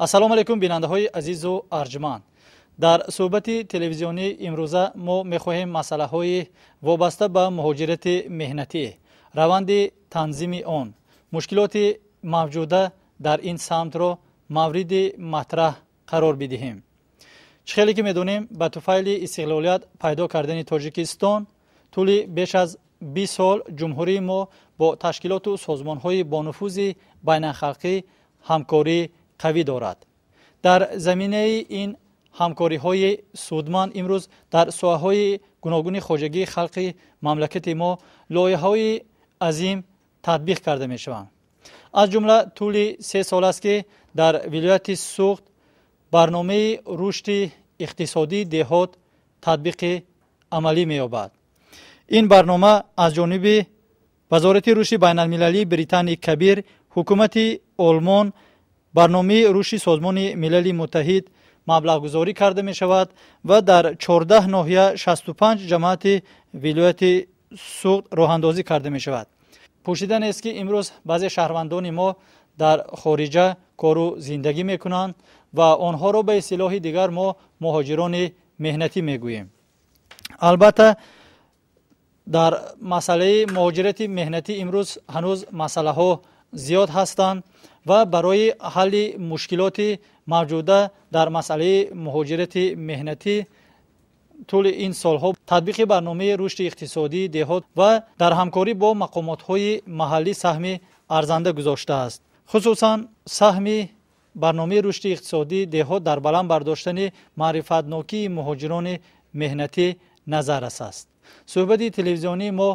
Ассалому алайкум, бинандаҳои азизу арҷманд. Дар суҳбати телевизионии имрӯза мо мехоҳем масъалаҳои вобаста ба муҳоҷирати меҳнатӣ, раванди танзими он, мушкилоти мавҷуда дар ин самтро мавриди матраҳ қарор бидиҳем. Чӣ хеле ки медонем, ба туфайли истиқлолият пайдо кардани Тоҷикистон тӯли беш аз 20 сол ҷумҳурии мо бо ташкилоту созмонҳои бонуфузи байналхалқӣ ҳамкорӣ қавӣ дорад. Дар заминаи ин ҳамкориҳои судманд имрӯз дар соҳаҳои гуногуни хоҷагии халқи мамлакати мо лоиҳаҳои азим татбиқ карда мешаванд. Аз ҷумла тӯли 3 сол аст, ки дар вилояти Суғд барномаи рушди иқтисодии деҳот татбиқи амалӣ меёбад. Ин барнома аз ҷониби Вазорати рушди байналмилалии Британияи Кабир, ҳукумати Олмон, барномаи рушди Созмони Милали Муттаҳид маблағгузорӣ карда мешавад ва дар 14 ноҳия 65 ҷамоати вилояти Суғд роҳандозӣ карда мешавад. Пӯшида нест, ки имрӯз баъзе шаҳрвандони мо дар хориҷа кору зиндагӣ мекунанд ва онҳоро ба истилоҳи дигар мо муҳоҷирони меҳнатӣ мегӯем. Албатта, дар масъалаи муҳоҷирати меҳнатӣ имрӯз ҳанӯз масъалаҳо зиёд ҳастанд ва барои ҳалли мушкилоти мавҷуда дар масъалаи муҳоҷирати меҳнатӣ тӯли ин солҳо татбиқи барномаи рушди иқтисодии деҳот ва дар ҳамкорӣ бо мақомотҳои маҳаллӣ саҳми арзанда гузоштааст. Хусусан саҳми барномаи рушди иқтисодии деҳот дар баланд бардоштани маърифатнокии муҳоҷирони меҳнатӣ назаррас аст. Суҳбати телевизионии мо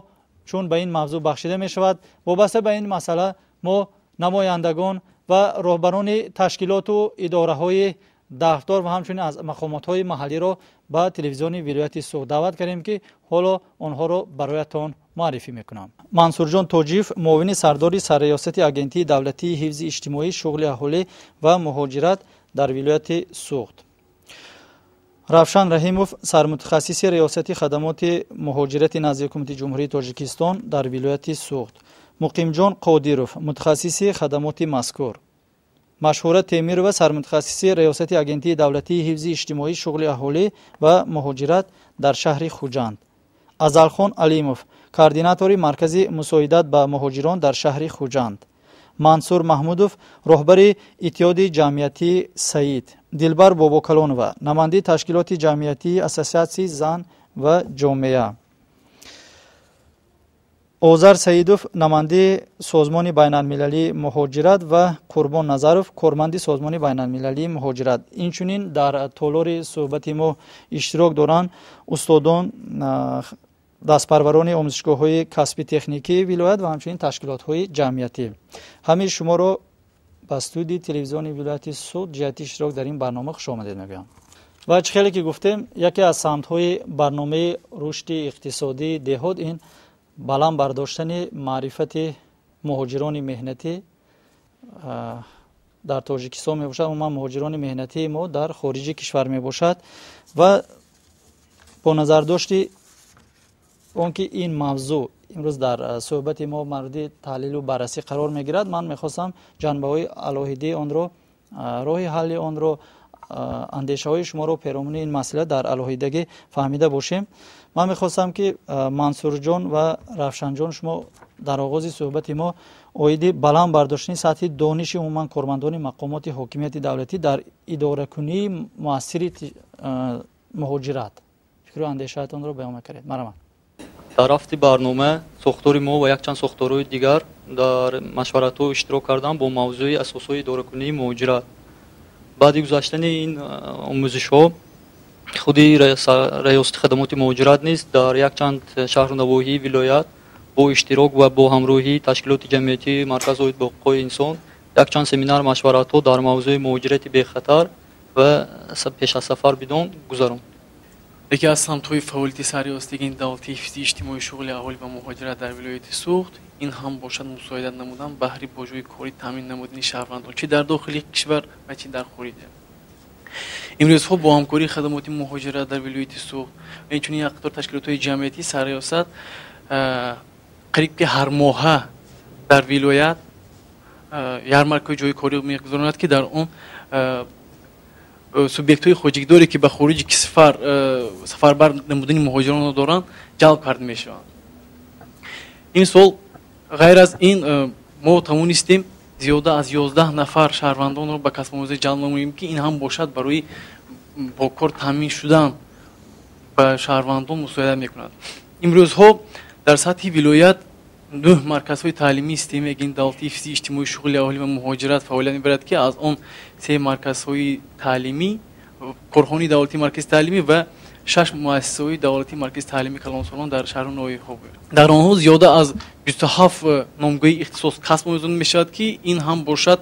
чун ба ин мавзӯъ бахшида мешавад, вобаста ба ин масъала мо намояндагон ва роҳбарони ташкилоту идораҳои дафтор ва ҳамчунин аз мақомотҳои маҳаллиро ба телевизиони вилояти Суғд даъват кардем, ки ҳоло онҳоро бароятон муаррифӣ мекунам. Мансурҷон Тоҷиев, муовини сардори сарриёсати Агентии давлатии ҳифзи иҷтимоӣ, шуғли аҳолӣ ва муҳоҷират дар вилояти Суғд. Равшан Раҳимов, сармутахассиси риёсати хадамоти муҳоҷирати назди ҳукумати Ҷумҳурии Тоҷикистон дар вилояти Суғд. Муқимҷон Қодиров, мутахассиси хадамоти мазкур. Машҳура Темирова, сармутахассиси риёсати Агентии давлатии ҳифзи иҷтимоӣ, шуғли аҳолӣ ва муҳоҷират дар шаҳри Хуҷанд. Азалхон Алимов, координатори маркази мусоидат ба муҳоҷирон дар шаҳри Хуҷанд. Мансур Маҳмудов, роҳбари Иттиҳоди ҷамъиятии Саид. Дилбар Бобокалонова, намояндаи ташкилоти ҷамъиятии Ассотсиатсияи зан ва ҷомеа. Озар Саидов, намояндаи Созмони байналмилалии муҳоҷират ва Қурбон Назаров, корманди Созмони байналмилалии муҳоҷират. Инчунин дар толори суҳбати мо иштирок доранд устодон, дастпарварони омӯзишгоҳҳои касби техникии вилоят ва ҳамчунин ташкилотҳои ҷамъиятӣ. Ҳамаи шуморо ба студияи телевизиони вилояти Суғд ҷиҳати иштирок дар ин барнома хушомадед мегӯям. Ва чӣ хеле ки гуфтем, яке аз самтҳои барномаи рушди иқтисодии деҳот ин баланд бардоштани маърифати муҳоҷирони меҳнатӣ дар Тоҷикистон мебошад. Умуман муҳоҷирони меҳнатии мо дар хориҷи кишвар мебошад ва бо назардошти он ки ин мавзӯъ имрӯз дар суҳбати мо мавриди таҳлилу баррасӣ қарор мегирад, ман мехостам ҷанбаҳои алоҳидии онро, роҳи ҳалли онро, андешаҳои шуморо перомуни ин масъала дар алоҳидагӣ фаҳмида бошем. Ман мехостам, ки Мансурҷон ва Равшанҷон, шумо дар оғози суҳбати мо оиди баланд бардоштани сатҳи дониши умуман кормандони мақомоти ҳокимияти давлатӣ дар идоракунии муассири муҳоҷират фикру андешаатонро баён мекардед. Марҳамат. Дар рафти барнома сохтори мо ва якчанд сохторҳои дигар дар машваратҳо иштирок кардам бо мавзӯи асосҳои идоракунии муҳоҷират. Баъди гузаштани ин омӯзишҳо худи раёсати хадамоти муҳоҷират низ дар якчанд шаҳру навоҳии вилоят бо иштирок ва бо ҳамроҳии ташкилоти ҷамъиятии Марказ оид ба ҳуқуқҳои инсон якчанд семинар машваратҳо дар мавзӯи муҳоҷирати бехатар ва пеш аз сафар бидон гузаронд. Яке аз самтҳои фаъолияти сарриёсати давлатии ҳифзи иҷтимоии, шуғли аҳолӣ ва муҳоҷират дар вилояти Суғд ин ҳам бошад мусоидат намудан баҳри бо ҷойи корӣ таъмин намудани шаҳрвандон чӣ дар дохили кишвар ва чӣ дар хориҷа. Имрӯзҳо бо ҳамкории хадамоти муҳоҷират дар вилояти Суғд ва инчунин як қатор ташкилотҳои ҷамъиятӣ сарриёсат қариб ки ҳар моҳа дар вилоят ярмаркаи ҷойи корӣ мегузаронад, ки дар он субъектҳои хоҷагидоре, ки ба хориҷи кишвар сафарбар намудани муҳоҷиронро доранд, ҷалб карда мешаванд. Имсол ғайр аз ин мо тавонистем зиёда аз 11 нафар шаҳрвандонро ба касбомӯзӣ ҷалб намоем, ки ин ҳам бошад барои бо кор таъмин шудан ба шаҳрвандон мусоидат мекунад. Имрӯзҳо дар сатҳи вилоят 9 марказҳои таълимии системаи Агентии давлатии ҳифзи иҷтимоии шуғли аҳолӣ ва муҳоҷират фаъолият мебарад, ки аз он 3 марказҳои таълимӣ, корхонаи давлатии маркази таълимӣ ва 6 муассисаҳои давлатии маркази таълимии калонсолон дар шаҳру ноҳияҳо буд. Дар онҳо зиёда аз 27 номгӯи ихтисос касб омӯзонда мешавад, ки ин ҳам бошад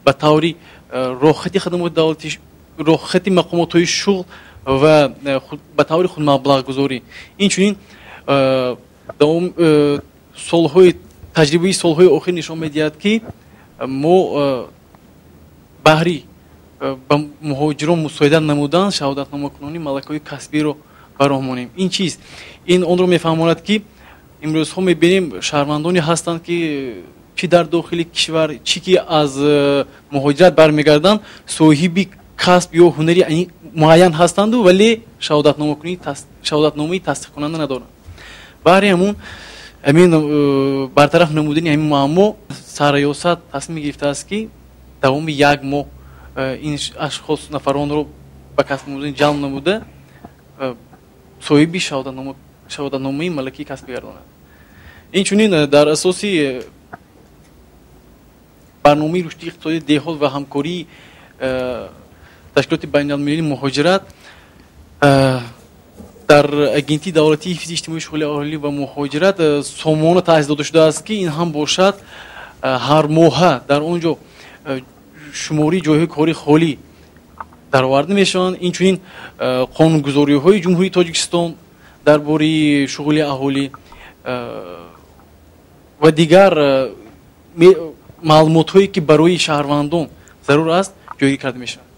ба таври роҳхати хадамоти давлатӣ, роҳхати мақомотҳои шуғл ва ба таври худмаблағгузорӣ. Инчунин солҳои таҷрибаи солҳои охир нишон медиҳад, ки мо баҳри ба муҳоҷирон мусоидат намудан шаҳодатномакунонии малакаҳои касбиро ба роҳ монем. Ин чист? Ин онро мефаҳмонад, ки имрӯзҳо мебинем шаҳрвандоне ҳастанд, ки чӣ дар дохили кишвар, чӣ ки аз муҳоҷират бармегарданд, соҳиби касб ё ҳунари муайян ҳастанду, вале шаҳодатномаи тасдиқкунанда надоранд. Баҳри ҳамун ҳамин бартараф намудани ҳамин муаммо сарраёсат тасмим гирифтааст, ки давоми як моҳ ин ашхос нафаронро ба касбомӯзӣ ҷалб намуда соҳиби шаҳодатномаи малакии касб бигардонад. Инчунин дар асоси барномаи рушди иқтисодии деҳот ва ҳамкории ташкилоти байналмилалии муҳоҷират дар Агентии давлатии ҳифзи иҷтимоии шуғли аҳолӣ ва муҳоҷират сомона таъсис дода шудааст, ки ин ҳам бошад ҳар моҳа дар он ҷо шумории ҷойҳои кори холӣ дароварда мешаванд. Инчунин қонунгузориҳои Ҷумҳурии Тоҷикистон дар бораи шуғли аҳолӣ ва дигар маълумотҳое, ки барои шаҳрвандон зарур аст, ҷойгир карда мешаванд.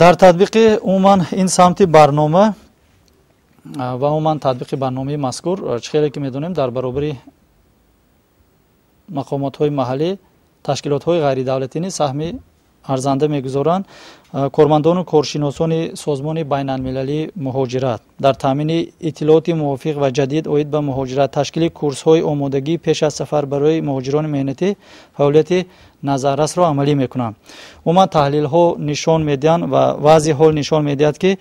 Дар татбиқи умуман ин самти барнома ва умуман татбиқи барномаи мазкур, чӣ хеле ки медонем, дар баробари мақомотҳои маҳаллӣ ташкилотҳои ғайридавлатӣ низ саҳми арзанда мегузоранд. Кормандону коршиносони Созмони байналмилалии муҳоҷират дар таъмини иттилооти мувофиқ ва ҷадид оид ба муҳоҷират, ташкили курсҳои омодагӣ пеш аз сафар барои муҳоҷирони меҳнатӣ фаъолияти назаррасро амалӣ мекунанд. Умуман таҳлилҳо нишон медиҳанд ва вазъи ҳол нишон медиҳад, ки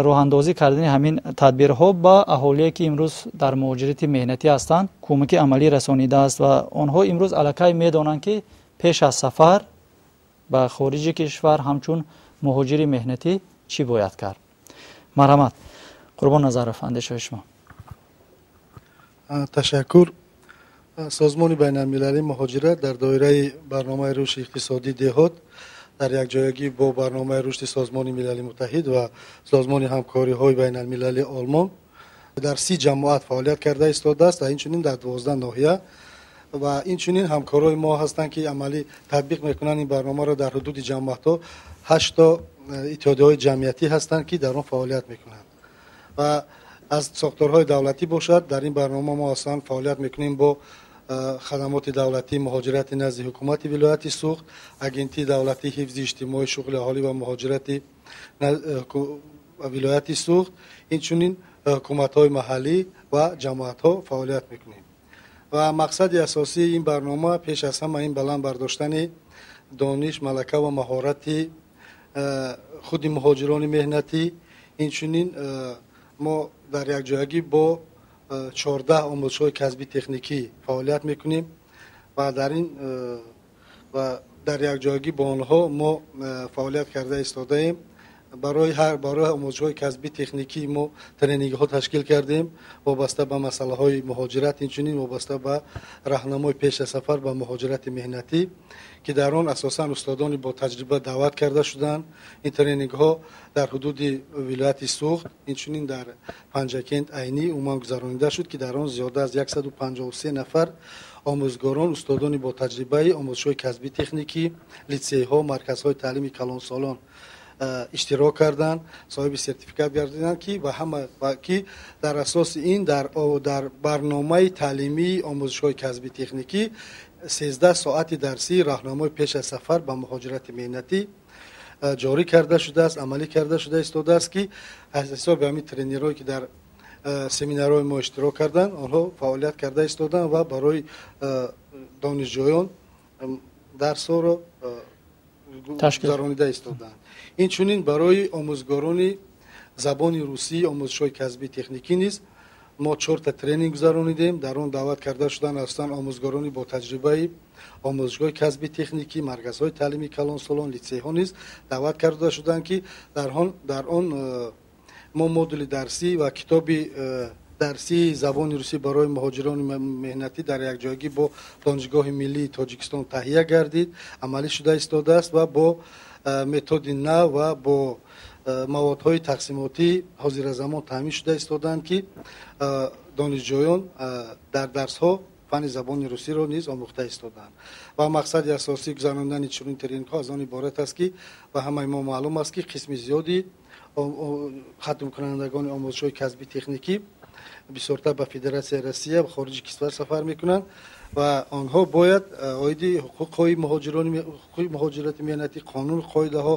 роҳандозӣ кардани ҳамин тадбирҳо ба аҳолие, ки имрӯз дар муҳоҷирати меҳнатӣ ҳастанд, кӯмаки амалӣ расонидааст ва онҳо имрӯз аллакай медонанд, ки пеш аз сафар ба хориҷи кишвар ҳамчун муҳоҷири меҳнатӣ чӣ бояд кард. Марҳамат, Қурбон Назаров, андешаҳои шумо. Ташаккур. Созмони байналмилалии муҳоҷират дар доираи барномаи рушди иқтисодии деҳот дар якҷоягӣ бо барномаи рушди Созмони Милали Муттаҳид ва Созмони ҳамкориҳои байналмилалии Олмон дар 30 ҷамоат фаъолият карда истодааст ва инчунин дар 12 ноҳия ва инчунин ҳамкорои мо ҳастанд, ки амалӣ татбиқ мекунанд ин барномаро дар ҳудуди ҷамоатҳо. 8 иттиҳодияҳои ҷамъиятӣ ҳастанд, ки дар он фаъолият мекунанд ва аз сохторҳои давлатӣ бошад, дар ин барнома мо аслан фаъолият мекунем бо хадамоти давлатии муҳоҷирати назди ҳукумати вилояти Суғд, Агентии давлатии ҳифзи иҷтимоии шуғли аҳолӣ ва муҳоҷирати вилояти Суғд, инчунин ҳукуматҳои маҳаллӣ ва ҷамоатҳо фаъолият мекунем. Ва мақсади асосии ин барнома пеш аз ҳама ин баланд бардоштани дониш, малака ва маҳорати худи муҳоҷирони меҳнатӣ. Инчунин мо дар якҷоягӣ бо 14 омӯзишҳои касби техникӣ фаъолият мекунем ва дар ин ва дар якҷоягӣ бо онҳо мо фаъолият карда истодаем. Барои омӯзишҳои касби техникӣ мо тренингҳо ташкил кардем вобаста ба масъалаҳои муҳоҷират, инчунин вобаста ба раҳнамои пеш аз сафар ба муҳоҷирати меҳнатӣ, ки дар он асосан устодони бо таҷриба даъват карда шуданд. Ин тренингҳо дар ҳудуди вилояти Суғд, инчунин дар Панҷакент, Айнӣ умуман гузаронида шуд, ки дар он зиёда аз 153 нафар омӯзгорон, устодони бо таҷрибаи омӯзишҳои касби техникӣ, литсейҳо, марказҳои таълими калонсолон иштирок карданд, соҳиби сертификат гардиданд, ки ба ҳама ки дар асоси ин дар барномаи таълимии омӯзишҳои касби техникӣ 13 соати дарсии раҳнамои пеш аз сафар ба муҳоҷирати меҳнатӣ ҷорӣ карда шудааст, амалӣ карда шуда истодааст, ки аз ҳисоби ҳамин тренерҳое, ки дар семинарҳои мо иштирок карданд, онҳо фаъолият карда истоданд ва барои донишҷӯён дарсҳоро гузаронида истоданд. Инчунин барои омӯзгорони забони русӣ омӯзишҳои касбии техникӣ низ мо чорта тренинг гузаронидем. Дар он даъват карда шуданд асосан омӯзгорони бо таҷрибаи омӯзишгоҳи касби техникӣ, марказҳои таълимии калонсолон, литсейҳо низ даъват карда шуданд, ки дар он мо модули дарсӣ ва китоби дарсии забони русӣ барои муҳоҷирони меҳнатӣ дар якҷоягӣ бо Донишгоҳи миллии Тоҷикистон таҳия гардид, амалӣ шуда истодааст ва бо методи нав ва бо маводҳои тақсимотӣ ҳозиразамон таъмин шуда истодаанд, ки донишҷӯён дар дарсҳо фанни забони русиро низ омӯхта истодаанд. Ва мақсади асосии гузарондани чунин тренингҳо аз он иборат аст, ки ба ҳамаи мо маълум аст, ки қисми зиёди хатмкунандагони омӯзишҳои касби техникӣ бисёртар ба Федератсияи Россия ва хориҷи кишвар сафар мекунанд ва онҳо бояд оиди ҳуқуқҳои муҳоҷирони, ҳуқуқи муҳоҷирати меҳнатӣ, қонуну қоидаҳо,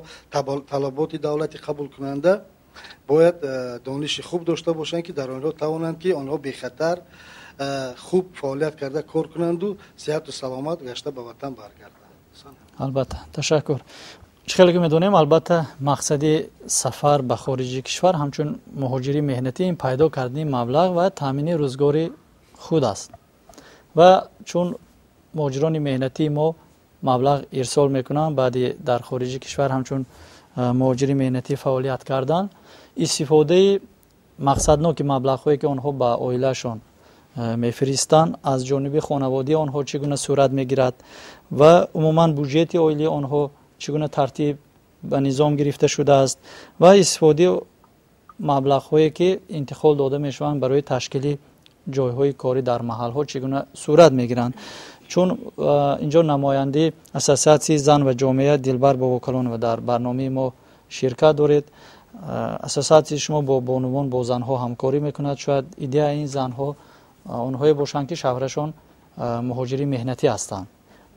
талаботи давлати қабулкунанда бояд дониши хуб дошта бошанд, ки дар онҳо тавонанд, ки онҳо бехатар хуб фаъолият карда кор кунанду сиҳату саломат гашта ба ватан баргарданд. Албатта, ташаккур. Чӣ хеле ки медонем, албатта, мақсади сафар ба хориҷи кишвар ҳамчун муҳоҷири меҳнатӣ ин пайдо кардани маблағ ва таъмини рӯзгори худ аст. Ва чун муҳоҷирони меҳнатии мо маблағ ирсол мекунанд, баъди дар хориҷи кишвар ҳамчун муҳоҷири меҳнатӣ фаъолият кардан, истифодаи мақсадноки маблағҳое, ки онҳо ба оилаашон мефиристанд, аз ҷониби хонаводии онҳо чӣ гуна сурат мегирад ва умуман буҷети оилии онҳо чӣ гуна тартиб ба низом гирифта шудааст ва истифодаи маблағҳое, ки интиқол дода мешаванд барои ташкили ҷойҳои корӣ дар маҳалҳо, чӣ гуна сурат мегиранд. Чун инҷо намояндаи Ассотсиатсияи зан ва ҷомеа Дилбар Бобокалонова дар барномаи мо ширкат доред, ассотсиатсияи шумо бо бонувон, бо занҳо ҳамкорӣ мекунад. Шояд идеяи ин занҳо онҳое бошанд, ки шавҳарашон муҳоҷири меҳнатӣ ҳастанд.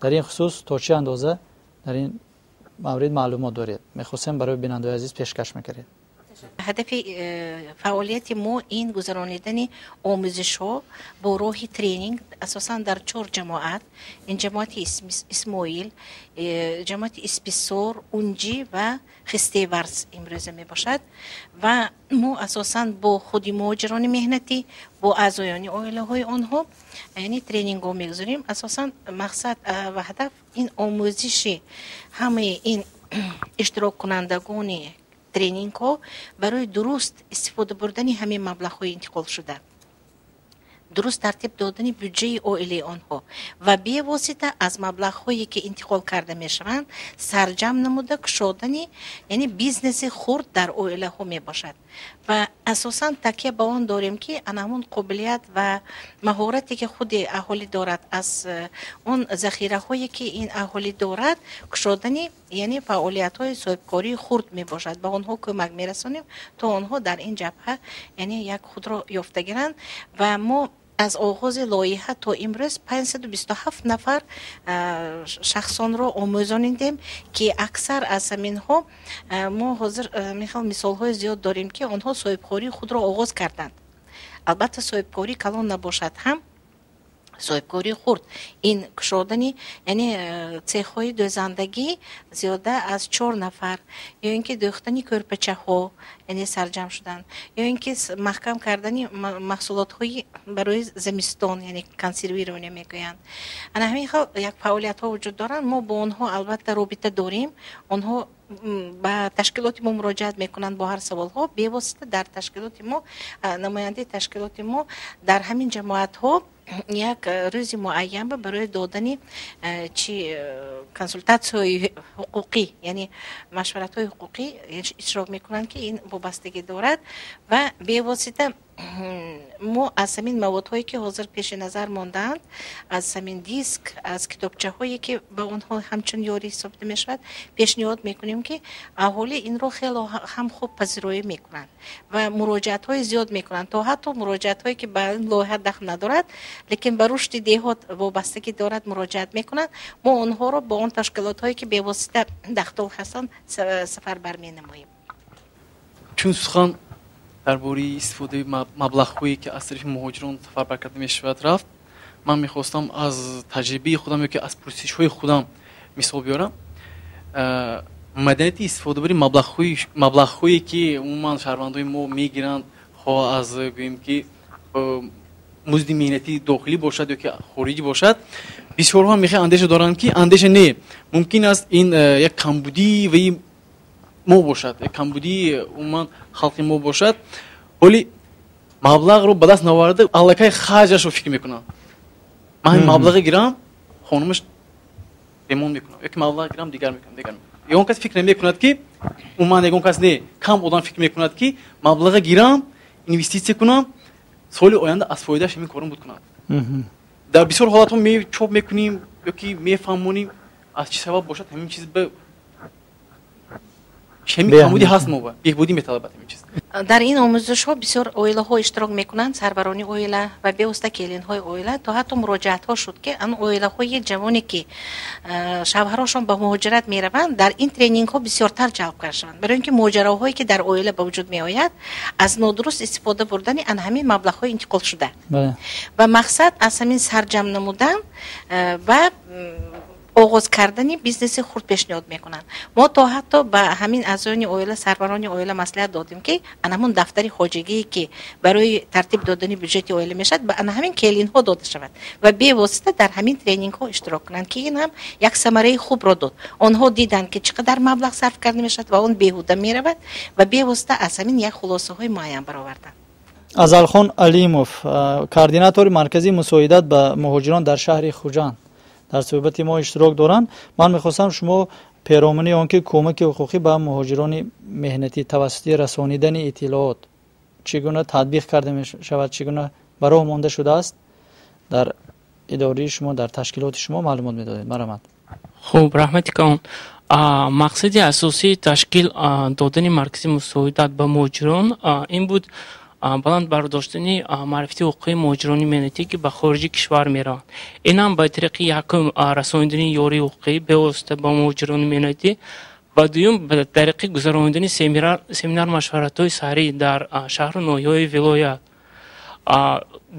Дар ин хусус то чӣ андоза дар ин маврид маълумот доред? Мехостем барои бинандаои азиз пешкаш мекардед. Ҳадафи фаъолияти мо ин гузаронидани омӯзишҳо бо роҳи тренинг асосан дар чор ҷамоат: ин ҷамоати Исмоил, ҷамоати Исписор, Унҷӣ ва Хистеварз имрӯза мебошад. Ва мо асосан бо худи муҳоҷирони меҳнатӣ, бо аъзоёни оилаҳои онҳо, яъне тренингҳо мегузорем. Асосан мақсад ва ҳадаф ин омӯзиши ҳамаи ин иштироккунандагони тренингҳо барои дуруст истифода бурдани ҳамин маблағҳои интиқолшуда, дуруст тартиб додани бюджети оилаи онҳо ва бевосита аз маблағҳое, ки интиқол карда мешаванд, сарҷамъ намуда кушодани, яъне бизнеси хурд дар оилаҳо мебошад. Ва асосан такя ба он дорем, ки ана ҳамон қобилият ва маҳорате, ки худи аҳолӣ дорад, аз он захираҳое, ки ин аҳолӣ дорад, кушодани, яъне фаъолиятҳои соҳибкории хурд мебошад. Ба онҳо кӯмак мерасонем, то онҳо дар ин ҷабҳа, яъне як худро ёфта гиранд. Ва мо аз оғози лоиҳа то имрӯз 527 нафар шахсонро омӯзонидем, ки аксар аз ҳаминҳо мо ҳозир мехел мисолҳои зиёд дорем, ки онҳо соҳибкории худро оғоз карданд. Албатта, соҳибкорӣ калон набошад ҳам, соҳибкории хурд ин кушодани, яъне цехҳои дӯзандагӣ зиёда аз чор нафар, ё ин ки дӯхтани кӯрпачаҳо, яъне сарҷамъ шудан, ё ин ки маҳкам кардани маҳсулотҳои барои зимистон, яъне консервирование мегӯянд. Ана ҳамин хел як фаъолиятҳо вуҷуд доранд. Мо бо онҳо албатта робита дорем, онҳо ба ташкилоти мо муроҷиат мекунанд бо ҳар саволҳо. Бевосита дар ташкилоти мо, намояндаи ташкилоти мо дар ҳамин ҷамоатҳо як рӯзи муайян барои додани чи консултатсияҳои ҳуқуқӣ, яъне машваратҳои ҳуқуқӣ иштирок мекунанд, ки ин вобастагӣ дорад ва бевосита Мо аз ҳамин маводҳое, ки ҳозир пеши назар мондаанд, аз ҳамин диск, аз китобчаҳое, ки ба онҳо ҳамчун ёрӣ ҳисобида мешавад, пешниҳод мекунем, ки аҳолӣ инро хело ҳам хуб пазироӣ мекунанд ва муроҷиатҳои зиёд мекунанд, то ҳатто муроҷиатҳое, ки ба ин лоиҳа дахл надорад, лекин ба рушди деҳот вобастагӣ дорад, муроҷиат мекунанд. Мо онҳоро ба он ташкилотҳое, ки бевосита дахлдор ҳастанд, сафарбар менамоем. Чун сухан дар бораи истифодаи маблағҳое, ки аз тарафи муҳоҷирон сафарбар карда мешавад, рафт, ман мехостам аз таҷрибаи худам ё ки аз пурсишҳои худам мисол биёрам. Маданияти истифодабари маблағҳое, ки умуман шаҳрвандои мо мегиранд, хоҳ аз, гӯем ки, музди меҳнатии дохилӣ бошад ё ки хориҷӣ бошад, бисёрҳо мехоҳ андеша доранд, ки андеша не, мумкин аст ин як камбудии ваи мо бошад, як камбудии умуман халқи мо бошад. Ҳоли маблағро ба даст наоварда, аллакай харҷашро фикр мекунам. Ман маблағе гирам, хонумаш ремонт мекунам, ёки маблағ гирам, дигар мекунам, дигар мекунам. Ягон кас фикр намекунад, ки умуман ягон кас не, кам одам фикр мекунад, ки маблағе гирам, инвеститсия кунам, соли оянда аз фоидааш ҳамин корро буд кунам. Дар бисёр ҳолатҳо чоп мекунем ёки мефаҳмонем, аз чӣ сабаб бошад, ҳамин чиз ба ҳамин камбудӣ ҳаст, мо беҳбудӣ металабад ҳамин чиз. Дар ин омӯзишҳо бисёр оилаҳо иштирок мекунанд, сарварони оила ва бевосита келинҳои оила. То ҳатто муроҷиатҳо шуд, ки ан оилаҳои ҷавоне, ки шавҳарошон ба муҳоҷират мераванд, дар ин тренингҳо бисёртар ҷалб карда шаванд, барои ин ки моҷароҳое, ки дар оила ба вуҷуд меояд, аз нодуруст истифода бурдани ан ҳамин маблағҳои интиқолшуда ва мақсад аз ҳамин сарҷамъ намудан ва оғоз кардани бизнеси хурд пешниҳод мекунанд. Мо то ҳатто ба ҳамин аъзоёни оила, сарварони оила маслиҳат додем, ки ана ҳамун дафтари хоҷагие, ки барои тартиб додани бюҷети оила мешавад, ба ана ҳамин келинҳо дода шавад ва бевосита дар ҳамин тренингҳо иштирок кунанд, ки ин ҳам як самараи хубро дод. Онҳо диданд, ки чӣ қадар маблағ сарф карда мешавад ва он беҳуда меравад, ва бевосита аз ҳамин як хулосаҳои муайян бароварданд. Азалхон Алимов, координатори маркази мусоидат ба муҳоҷирон дар шаҳри Хуҷанд, дар суҳбати мо иштирок доранд. Ман мехостам шумо перомуни он ки кӯмаки ҳуқуқӣ ба муҳоҷирони меҳнатӣ тавассути расонидани иттилоот чӣ гуна татбиқ карда мешавад, чӣ гуна ба роҳ монда шудааст дар идораи шумо, дар ташкилоти шумо, маълумот медодед. Марҳамат. Хуб, раҳмати калон. Мақсади асосии ташкил додани маркази мусоидат ба муҳоҷирон ин буд баланд бардоштани маърифати ҳуқуқии муҳоҷирони меҳнатӣ, ки ба хориҷи кишвар мераванд. Ин ҳам ба тариқи якум расонидани ёрии ҳуқуқӣ бевосита ба муҳоҷирони меҳнатӣ ва дуюм ба тариқи гузаронидани семинар машваратҳои саҳрӣ дар шаҳру ноҳияҳои вилоят.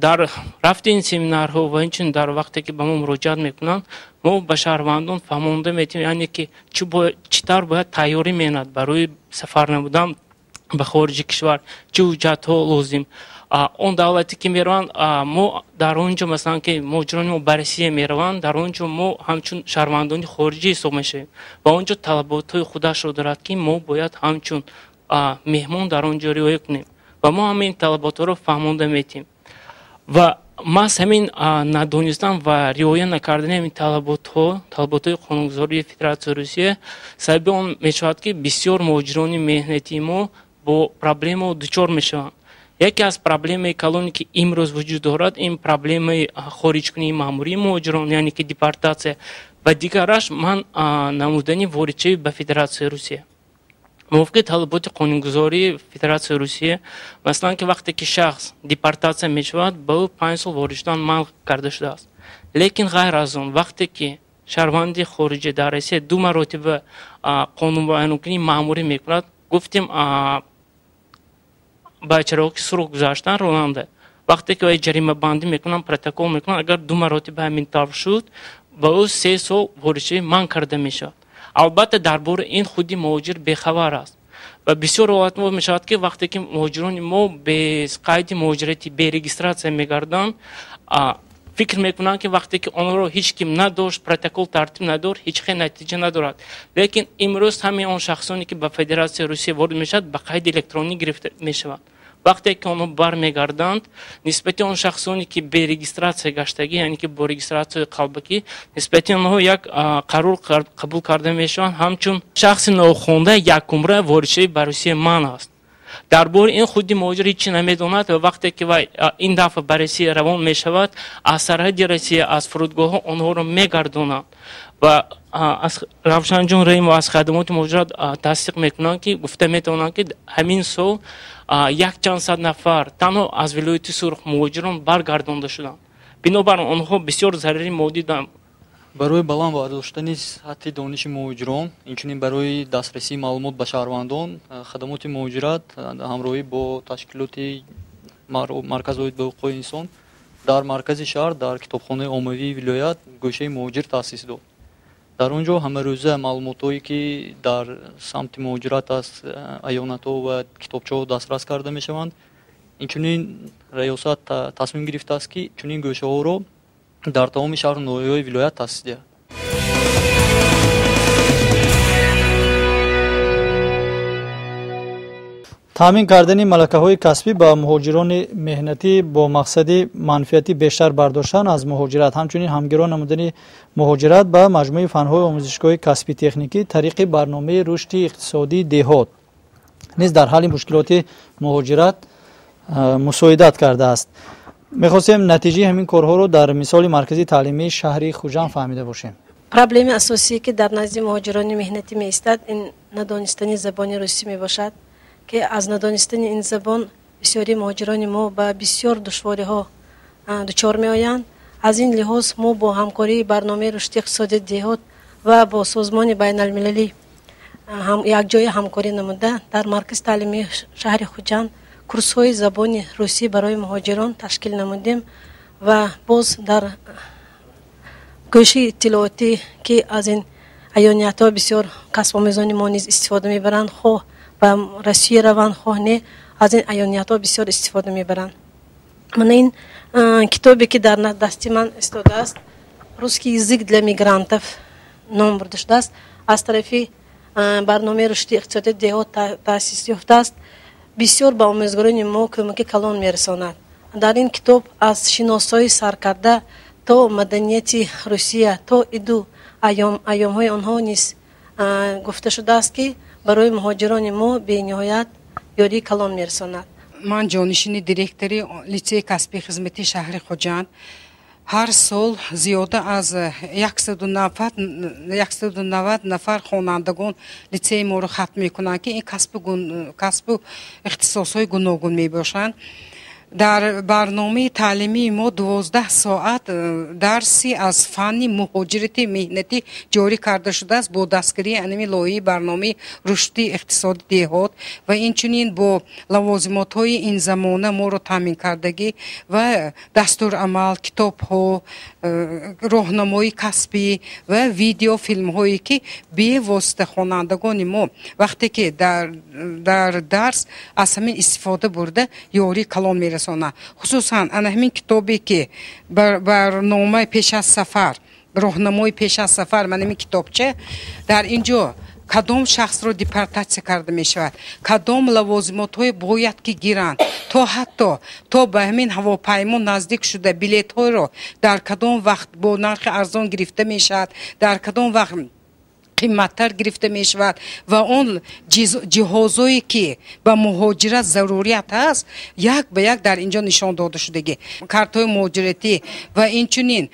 Дар рафти ин семинарҳо ва инчунин дар вақте ки ба мо муроҷиат мекунанд, мо ба шаҳрвандон фаҳмонда метавонем, яъне ки чӣ тавр бояд тайёрӣ меҳнат барои сафар намудан ба хориҷи кишвар, чӣ ҳуҷҷатҳо лозим. Он давлате, ки мераванд, мо дар он ҷо, масалан, ки муҳоҷирони мо ба Россия мераванд, дар он ҷо мо ҳамчун шаҳрвандони хориҷӣ ҳисоб мешавем ва он ҷо талаботҳои худашро дорад, ки мо бояд ҳамчун меҳмон дар он ҷо риоя кунем, ва мо ҳамин талаботҳоро фаҳмонда метиҳем. Ва маҳз ҳамин надонистан ва риоя накардани ҳамин талаботҳо, талаботҳои қонунгузории Федератсияи Русия, сабаби он мешавад, ки бисёр муҳоҷирони меҳнатии мо бо проблемао дучор мешаванд. Яке аз проблемаи калоне, ки имрӯз вуҷуд дорад, ин проблемаи хориҷкунии маъмурии муҳоҷирон, яъне ки депортатсия, ва дигараш манъ намудани воридшавӣ ба Федератсияи Русия. Мувофиқи талаботи қонунгузории Федератсияи Русия, масалан, ки вақте ки шахс депортатсия мешавад, ба ӯ 5 сол ворид шудан манъ карда шудааст. Лекин ғайр аз он, вақте ки шаҳрванди хориҷӣ дар Россия ду маротиба қонунвайронкунии маъмурӣ мекунад, гуфтем, ба чароғи сурх гузаштан ронанда, вақте ки вай ҷаримабандӣ мекунанд, протокол мекунанд, агар ду маротиба ҳамин тавр шуд, ба ӯ 3 сол воридшавӣ манъ карда мешавад. Албатта, дар бораи ин худи муҳоҷир бехабар аст ва бисёр ҳолатҳо мешавад, ки вақте ки муҳоҷирони мо без қайди муҳоҷиратӣ, бе регистрация мегарданд, фикр мекунанд, ки вақте ки онҳоро ҳеҷ ким надошт, протокол тартиб надорад, ҳеҷ хел натиҷа надорад. Лекин имрӯз ҳамин он шахсоне, ки ба Федератсияи Русия ворид мешавад, ба қайди электронӣ гирифта мешаванд. Вақте ки онҳо бармегарданд, нисбати он шахсоне, ки бе регистрация гаштагӣ, яъне ки бо регистратсияи қалбакӣ, нисбати онҳо як қарор қабул карда мешаванд: ҳамчун шахси нохонда якумра воридшавӣ ба Русия манъ аст. Дар бораи ин худи муҳоҷир ҳеҷ чи намедонад ва вақте ки вай ин дафъа ба Россия равон мешавад, аз сарҳади Россия, аз фурудгоҳҳо онҳоро мегардонанд. Ва аз Равшанҷон Раимов аз хадамоти муҳоҷират тасдиқ мекунанд, ки гуфта метавонанд, ки ҳамин сол якчанд сад нафар танҳо аз вилояти Сурх муҳоҷирон баргардонда шуданд. Бинобар он онҳо бисёр зарари моддӣ диданд. Барои баланд бардоштани сатҳи дониши муҳоҷирон, инчунин барои дастрасии маълумот ба шаҳрвандон, хадамоти муҳоҷират ҳамроҳӣ бо ташкилоти марказҳои ҳуқуқи инсон дар маркази шаҳр дар китобхонаи оммавии вилоят гӯшаи муҳоҷир таъсис дод. Дар он ҷо ҳамарӯза маълумотҳое ки дар самти муҳоҷират аст, аёнатҳо ва китобчаҳо дастрас карда мешаванд. Инчунин раёсат тасмим гирифтааст, ки чунин гӯшаҳоро дар тамоми шаҳру ноҳияҳои вилоят таъсис диҳад. Таъмин кардани малакаҳои касбӣ ба муҳоҷирони меҳнатӣ бо мақсади манфиати бештар бардоштан аз муҳоҷират, ҳамчунин ҳамгиро намудани муҳоҷират ба маҷмӯи фанҳои омӯзишгоҳи касбӣ техникӣ тариқи барномаи рушди иқтисодии деҳот низ дар ҳалли мушкилоти муҳоҷират мусоидат кардааст. Мехостем натиҷаи ҳамин корҳоро дар мисоли маркази таълимии шаҳри Хуҷанд фаҳмида бошем. Проблеми асосие ки дар назди муҳоҷирони меҳнатӣ меистад, ин надонистани забони русӣ мебошад, ки аз надонистани ин забон бисёри муҳоҷирони мо ба бисёр душвориҳо дучор меоянд. Аз ин лиҳоз мо бо ҳамкории барномаи рушди иқтисодии деҳот ва бо созмони байналмилалӣ якҷоя ҳамкорӣ намуда дар маркази таълимии шаҳри Хуҷанд курсҳои забони русӣ барои муҳоҷирон ташкил намудем ва боз дар гӯшаи иттилоотӣ, ки аз ин аёниятҳо бисёр касбомӯзони мо низ истифода мебаранд, хоҳ ба Россия раванд, хоҳ не, аз ин аёниятҳо бисёр истифода мебаранд. Мана ин китобе ки дар дасти ман истодааст, «Русский язык для мигрантов» ном бурда шудааст, аз тарафи барномаи рушди иқтисодии деҳот таъсис ёфтааст, бисёр ба омӯзгорони мо кӯмаки калон мерасонад. Дар ин китоб аз шиносои саркарда то маданияти Русия, то иду айёмҳои онҳо низ гуфта шудааст, ки барои муҳоҷирони мо бениҳоят ёрии калон мерасонад. Ман ҷонишини директори литсеи касбии хизматии шаҳри Хуҷанд. Ҳар сол зиёда аз 190 нафар хонандагон литсеи моро хатм мекунанд, ки ин касбу ихтисосҳои гуногун мебошанд. Дар барномаи таълимии мо 12 соат дарси аз фанни муҳоҷирати меҳнатӣ ҷорӣ карда шудааст бо дастгирии анами лоиҳаи барномаи рушди иқтисоди деҳот ва инчунин бо лавозимотҳои ин замона моро таъмин кардагӣ ва дастурамал, китобҳо, роҳнамои касбӣ ва видеофилмҳое, ки бевосита хонандагони мо вақте ки дар дарс аз ҳамин истифода бурда ёрии калон мерасонад. Хусусан ана ҳамин китобе ки барномаи пеш аз сафар, роҳнамои пеш аз сафар, мана ҳамин китобча, дар ин ҷо кадом шахсро депортатсия карда мешавад, кадом лавозимотҳое бояд ки гиранд, то ҳатто то ба ҳамин ҳавопаймо наздик шуда билетҳоро дар кадом вақт бо нархи арзон гирифта мешавад, дар кадом вақт қиматтар гирифта мешавад ва он ҷиҳозое ки ба муҳоҷират зарурият ҳаст, як ба як дар инҷо нишон дода шудагӣ. Картҳои муҳоҷиратӣ ва инчунин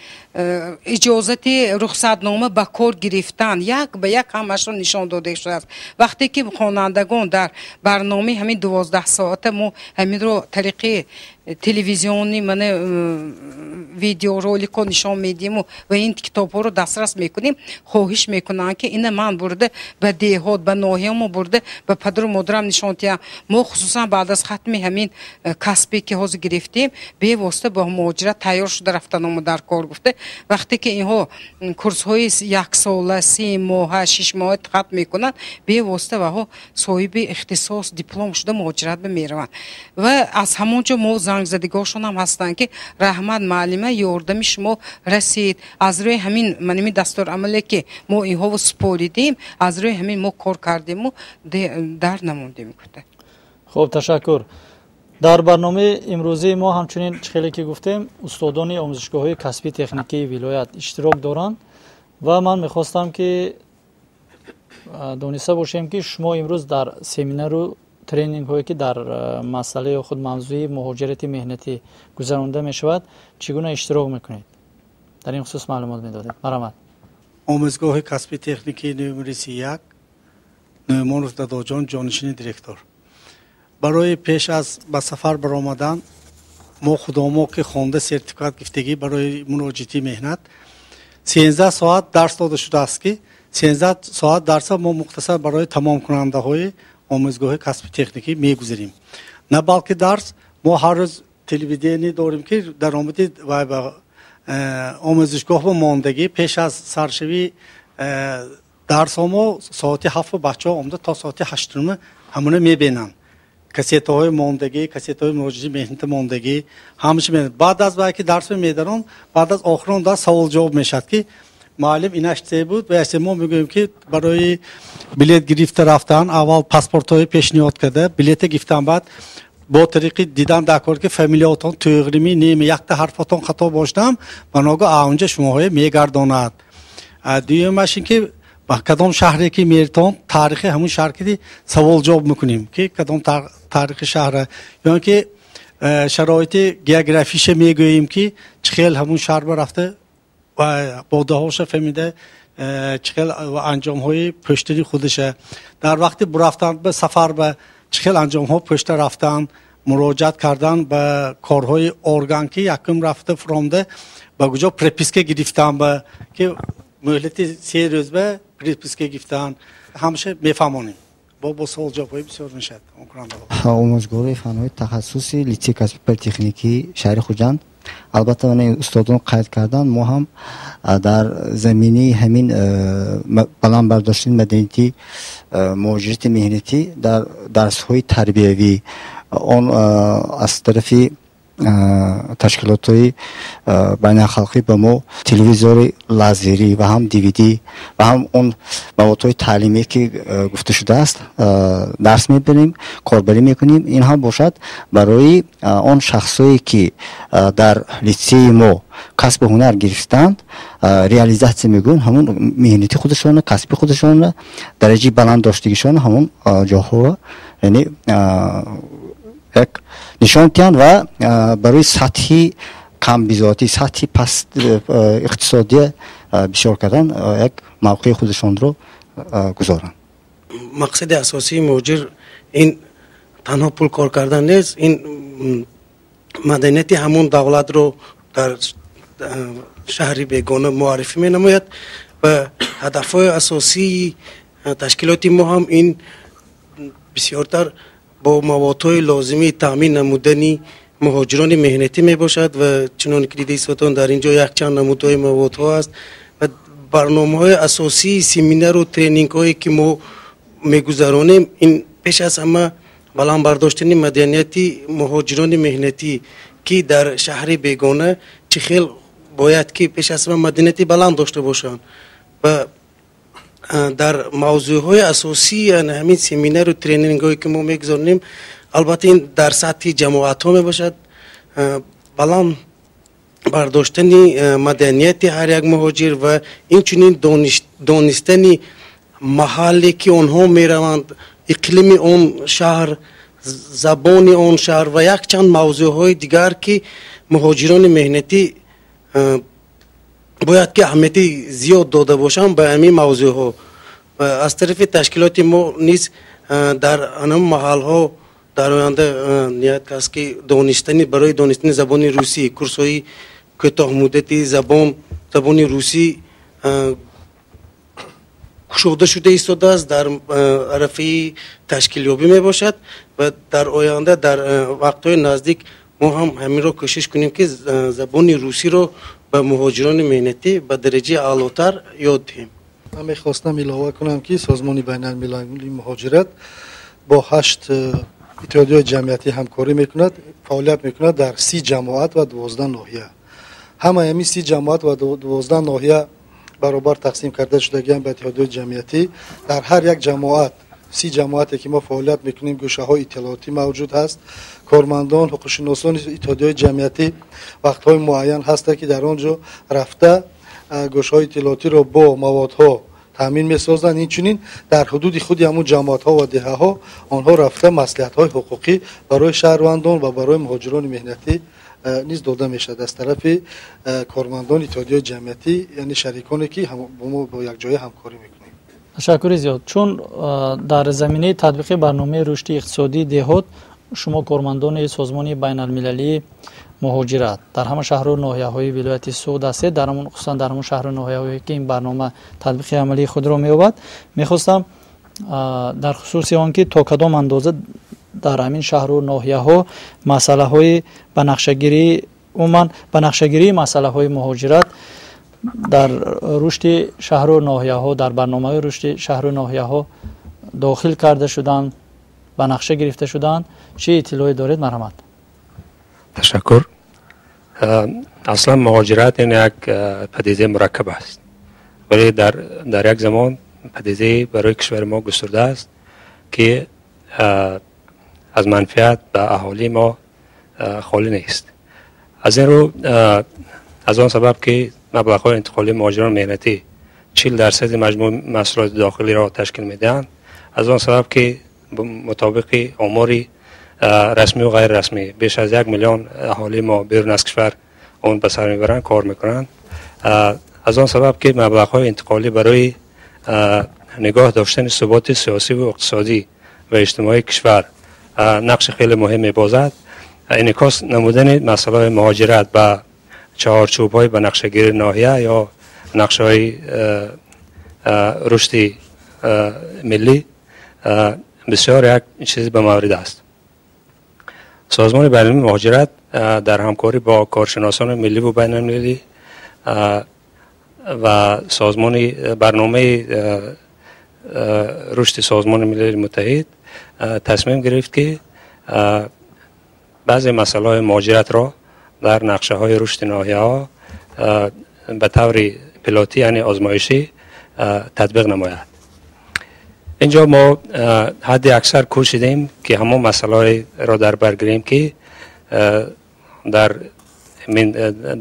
иҷозати рухсатнома ба кор гирифтан як ба як ҳамашро нишон дода шудааст. Вақте ки хонандагон дар барномаи ҳамин 12 соата мо ҳаминро тариқи телевизиони мана видеороликҳо нишон медиҳему ва ин китобҳоро дастрас мекунем, хоҳиш мекунанд, ки ина ман бурда ба деҳот, ба ноҳиямо бурда ба падару модарам нишон диҳам. Мо хусусан баъд аз хатми ҳамин касбе ки ҳозир гирифтем, бевосита ба муҳоҷират тайёр шуда рафтаномо дар кор гуфта. Вақте ки инҳо курсҳои яксола, 3 моҳа, 6 моҳа хатм мекунанд, бевосита ваҳо соҳиби ихтисос, диплом шуда муҳоҷират мераванд. Ва аз ҳамон ҷо мо зангзадигоҳшон ҳам ҳастанд, ки раҳмат, муаллима, ёрдами шумо расид, аз рӯи ҳамин маними дастурамале ки мо инҳоро супоридем, аз рӯи ҳамин мо кор кардему дар намондем гуфта. Хуб, ташаккур. Дар барномаи имрӯзии мо ҳамчунин, чӣ хеле ки гуфтем, устодони омӯзишгоҳҳои касбии техникии вилоят иштирок доранд ва ман мехостам, ки дониста бошем, ки шумо имрӯз дар семинару Тренингҳое ки дар масъалаи худ мавзӯи муҳоҷирати меҳнатӣ гузаронда мешавад, чӣ гуна иштирок мекунед? Дар ин хусус маълумот медодед. Марҳамат. Омӯзгоҳи касби техникии номери 31, Нӯъмонов Дадоҷон, ҷонишини директор. Барои пеш аз ба сафар баромадан мо худомо ки хонда сертификат гирифтагӣ барои муроҷиати меҳнат 13 соат дарс дода шудааст, ки 13 соат дарса мо мухтасар барои тамомкунандаҳои омӯзгоҳи касби техникӣ мегузарем. На балки дарс, мо ҳар рӯз телевидение дорем, ки даромади омӯзишгоҳ ба мондагӣ пеш аз саршавии дарсҳо мо соати 7 бачаҳо омада то соати 8 ҳамона мебинанд. Кассетаҳои мондагӣ, кассетаҳои муроҷиати меҳнати мондагӣ ҳамаша мебинанд. Баъд аз вай ки дарс медарон, баъд аз охирон дарс савол ҷавоб мешавад, ки муаллим инаш це буд ва мо мегӯем, ки барои билет гирифта рафтан аввал паспортҳои пешниҳод карда, билета гирифтан, баъд бо тариқи дидан дар кор, ки фамилиятон тӯғрими неме, якта ҳарфотон хато бошдам, ба ногоҳ аунҷа шумоҳое мегардонад. Дуюмаш ин ки ба кадом шаҳре ки меритон, таърихи ҳамун шаҳр ки савол ҷавоб мекунем, ки кадом таърихи шаҳра, ё ки шароити географиша мегӯем, ки чӣ хел ҳамун шаҳр ба рафта бодаҳоша фаҳмида, чӣ хел анҷомҳои пӯштари худаша дар вақти бурафтан ба сафар ба чӣ хел анҷомҳо пӯшта рафтан, муроҷиат кардан ба корҳои орган, ки якум рафта фуромда ба куҷо прописка гирифтан, ба ки муҳлати 3 рӯз ба прописка гирифтан, ҳамаша мефаҳмонем. Бо савол ҷавобҳои бисёр мешавад. Омӯзгори фанҳои тахассуси литсей касби политехникии шаҳри Хуҷанд. Албатта, устодон қайд карданд, мо ҳам дар заминаи ҳамин баланд бардоштани маданияти муҳоҷирати меҳнатӣ дар дарсҳои тарбиявӣ он аз тарафи ташкилотҳои байналхалқӣ ба мо телевизори лазерӣ ва ҳам DVD ва ҳам он маводҳои таълимие ки гуфта шудааст дарс мебарем, корбарӣ мекунем. Ин ҳам бошад барои он шахсое ки дар литсеи мо касбу ҳунар гирифтанд, реализатсия мегӯянд, ҳамон меҳнати худашона, касби худашона, дараҷаи баланд доштагишона ҳамон ҷоҳо, яъне як нишон диҳанд ва барои сатҳи камбизоатӣ, сатҳи паст иқтисодия бисёр кардан як мавқеи худашонро гузоранд. Мақсади асосии муҳоҷир ин танҳо пул кор кардан нест, ин маданияти ҳамон давлатро дар шаҳри бегона муаррифӣ менамояд ва ҳадафҳои асосии ташкилоти мо ҳам ин бисёртар бо маводҳои лозимии таъмин намудани муҳоҷирони меҳнатӣ мебошад ва чуноне ки дида истодон, дар ин ҷо якчанд намудҳои маводҳо аст ва барномаҳои асосии семинару тренингҳое ки мо мегузаронем, ин пеш аз ҳама баланд бардоштани маданияти муҳоҷирони меҳнатӣ, ки дар шаҳри бегона чӣ хел бояд ки пеш аз ҳама маданияти баланд дошта бошанд ва дар мавзӯъҳои асосии ҳамин семинару тренингҳое ки мо мегузаронем, албатта ин дар сатҳи ҷамоатҳо мебошад, баланд бардоштани маданияти ҳар як муҳоҷир ва инчунин донистани маҳалле ки онҳо мераванд, иқлими он шаҳр, забони он шаҳр ва якчанд мавзӯъҳои дигар, ки муҳоҷирони меҳнатӣ бояд ки аҳамияти зиёд дода бошанд ба ҳамин мавзӯъҳо. Аз тарафи ташкилоти мо низ дар ҳамон маҳалҳо дар оянда ният аст, ки донистани барои донистани забони русӣ курсҳои кӯтоҳмуддати забони русӣ кушода шуда истодааст, дар арафаи ташкилёбӣ мебошад ва дар оянда дар вақтҳои наздик мо ҳам ҳаминро кӯшиш кунем, ки забони русиро ба муҳоҷирони меҳнатӣ ба дараҷаи аълотар ёд диҳем. Ман мехостам илова кунам, ки Созмони байналмилалии муҳоҷират бо 8 иттиҳодияи ҷамъиятӣ ҳамкорӣ мекунад, фаъолият мекунад дар 30 ҷамоат ва 12 ноҳия. Ҳамаи ҳамин 30 ҷамоат ва 12 ноҳия баробар тақсим карда шудагианд ба иттиҳодияи ҷамъиятӣ. Дар ҳар як ҷамоат, 30 ҷамоате ки мо фаъолият мекунем, гӯшаҳои иттилоотӣ мавҷуд ҳаст. Кормандон, ҳуқуқшиносони иттиҳодияи ҷамъиятӣ вақтҳои муайян ҳастанд, ки дар он ҷо рафта гӯшаҳои иттилоотиро бо маводҳо Таъмин месозанд. Инчунин дар ҳудуди худи ҳамун ҷамоатҳо ва деҳаҳо онҳо рафта маслиҳатҳои ҳуқуқӣ барои шаҳрвандон ва барои муҳоҷирони меҳнатӣ низ дода мешавад аз тарафи кормандони иттиҳодияи ҷамъиятӣ, яъне шариконе ки бо мо бо якҷоя ҳамкорӣ мекунем. Ташаккури зиёд. Чун дар заминаи татбиқи барномаи рушди иқтисодии деҳот шумо кормандони Созмони байналмилалии муҳоҷират дар ҳама шаҳру ноҳияҳои вилояти Суғд ҳастед, хусусан дар ҳамон шаҳру ноҳияҳое ки ин барнома татбиқи амалии худро меёбад, мехостам дар хусуси он ки то кадом андоза дар ҳамин шаҳру ноҳияҳо масъалаҳои ба нақшагирӣ, умуман ба нақшагирии масъалаҳои муҳоҷират дар рушди шаҳру ноҳияҳо, дар барномаҳои рушди шаҳру ноҳияҳо дохил карда шуданд, ба нақша гирифта шуданд, чӣ иттилоъе доред? Марҳамат. Ташаккур. Аслан муҳоҷират ин як падидаи мураккаб аст, вале дар як замон падидаи барои кишвари мо густурда аст, ки аз манфиат ба аҳолии мо холӣ нест. Аз ин рӯ, аз он сабаб ки маблағҳои интиқолии муҳоҷирон меҳнатӣ 40% маҷмӯи маҳсулоти дохилиро ташкил медиҳанд, аз он сабаб ки мутобиқи омори расмӣ ва ғайрирасмӣ беш аз 1 миллион аҳолии мо берун аз кишвар он ба сар мебаранд, кор мекунанд, аз он сабаб ки маблағҳои интиқолӣ барои нигоҳ доштани суботи сиёсӣ ва иқтисодӣ ва иҷтимоии кишвар нақши хеле муҳим мебозад, инъикос намудани масъалаҳои муҳоҷират ба чаҳорчӯбҳои ба нақшагирии ноҳия ё нақшаҳои рушди миллӣ бисёр як чиз ба маврид аст. Созмони байналмилалии муҳоҷират дар ҳамкорӣ бо коршиносони миллӣ ва байналмилалӣ ва созмони барномаи рушди Созмони Милали Муттаҳид тасмим гирифт, ки баъзе масъалаҳои муҳоҷиратро дар нақшаҳои рушди ноҳияҳо ба таври пилотӣ, яъне озмоишӣ, татбиқ намояд. Инҷо мо ҳадди аксар кӯшидем, ки ҳамон масъалаҳоеро дар бар гирем, ки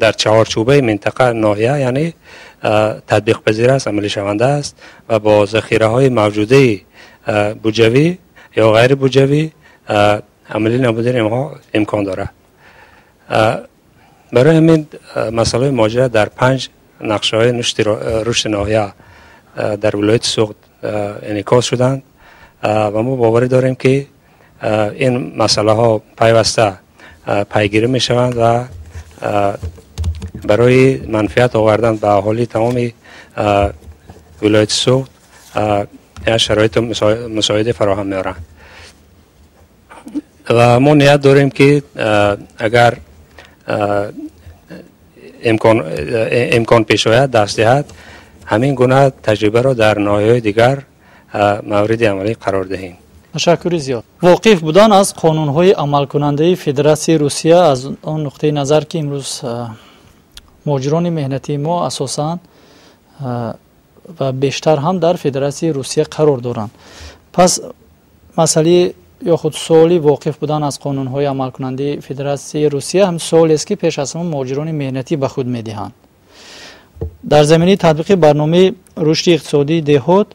дар чаҳорчӯбаи минтақа ноҳия, яъне татбиқпазир аст, амалишаванда аст ва бо захираҳои мавҷудаи буҷавӣ ё ғайрибуҷавӣ амалӣ намудани инҳо имкон дорад. Барои ҳамин масъалаҳои муҳоҷират дар 5 нақшаҳои рушди ноҳия дар вилояти Суғд инъикос шуданд ва мо боварӣ дорем, ки ин масъалаҳо пайваста пайгирӣ мешаванд ва барои манфиат овардан ба аҳолии тамоми вилояти Суғд шароити мусоиде фароҳам меоранд. Ва мо ният дорем, ки агар имкон пеш ояд, даст диҳад, ҳамин гуна таҷрибаро дар ноҳияҳои дигар мавриди амалӣ қарор диҳем. Ташаккури зиёд. Воқиф будан аз қонунҳои амалкунандаи Федератсияи Русия аз он нуқтаи назар, ки имрӯз муҳоҷирони меҳнатии мо асосан ва бештар ҳам дар Федератсияи Русия қарор доранд, пас масъалаи ё худ суоли воқиф будан аз қонунҳои амалкунандаи Федератсияи Русия ҳам суолест, ки пеш аз ҳама муҳоҷирони меҳнатӣ ба худ медиҳанд. Дар заминаи татбиқи барномаи рушди иқтисодии деҳот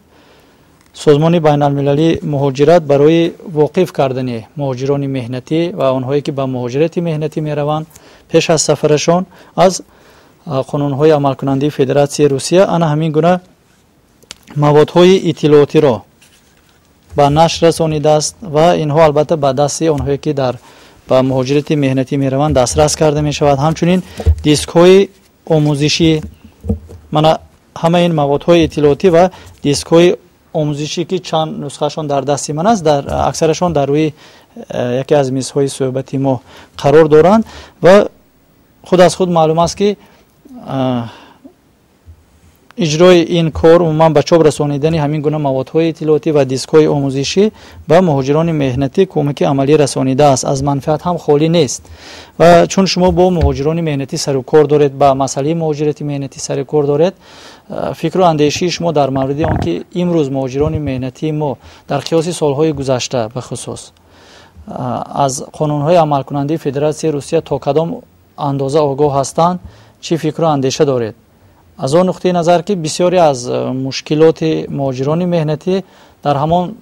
Созмони байналмилалии муҳоҷират барои воқиф кардани муҳоҷирони меҳнатӣ ва онҳое ки ба муҳоҷирати меҳнатӣ мераванд пеш аз сафарашон аз қонунҳои амалкунандаи Федератсияи Русия ана ҳамин гуна маводҳои иттилоотиро ба нашр расонидааст ва инҳо албатта ба дасти онҳое ки дар ба муҳоҷирати меҳнатӣ мераванд дастрас карда мешавад. Ҳамчунин дискҳои омӯзишӣ, мана ҳамаи ин маводҳои иттилоотӣ ва дискҳои омӯзишӣ, ки чанд нусхаашон дар дасти ман аст, дар аксарашон дар рӯи яке аз мизҳои суҳбати мо қарор доранд ва худ аз худ маълум аст, ки иҷрои ин кор, умуман ба чоп расонидани ҳамин гуна маводҳои иттилоотӣ ва дискҳои омӯзишӣ ба муҳоҷирони меҳнатӣ кӯмаки амалӣ расонидааст, аз манфиат ҳам холӣ нест. Ва чун шумо бо муҳоҷирони меҳнатӣ сару кор доред, ба масъалаи муҳоҷирати меҳнатӣ сару кор доред, фикру андешии шумо дар мавриди он ки имрӯз муҳоҷирони меҳнатии мо дар қиёси солҳои гузашта бахусус аз қонунҳои амалкунандаи Федератсияи Русия то кадом андоза огоҳ ҳастанд, чӣ фикру андеша доред? Аз он нуқтаи назар, ки бисёре аз мушкилоти муҳоҷирони меҳнатӣ дар ҳамон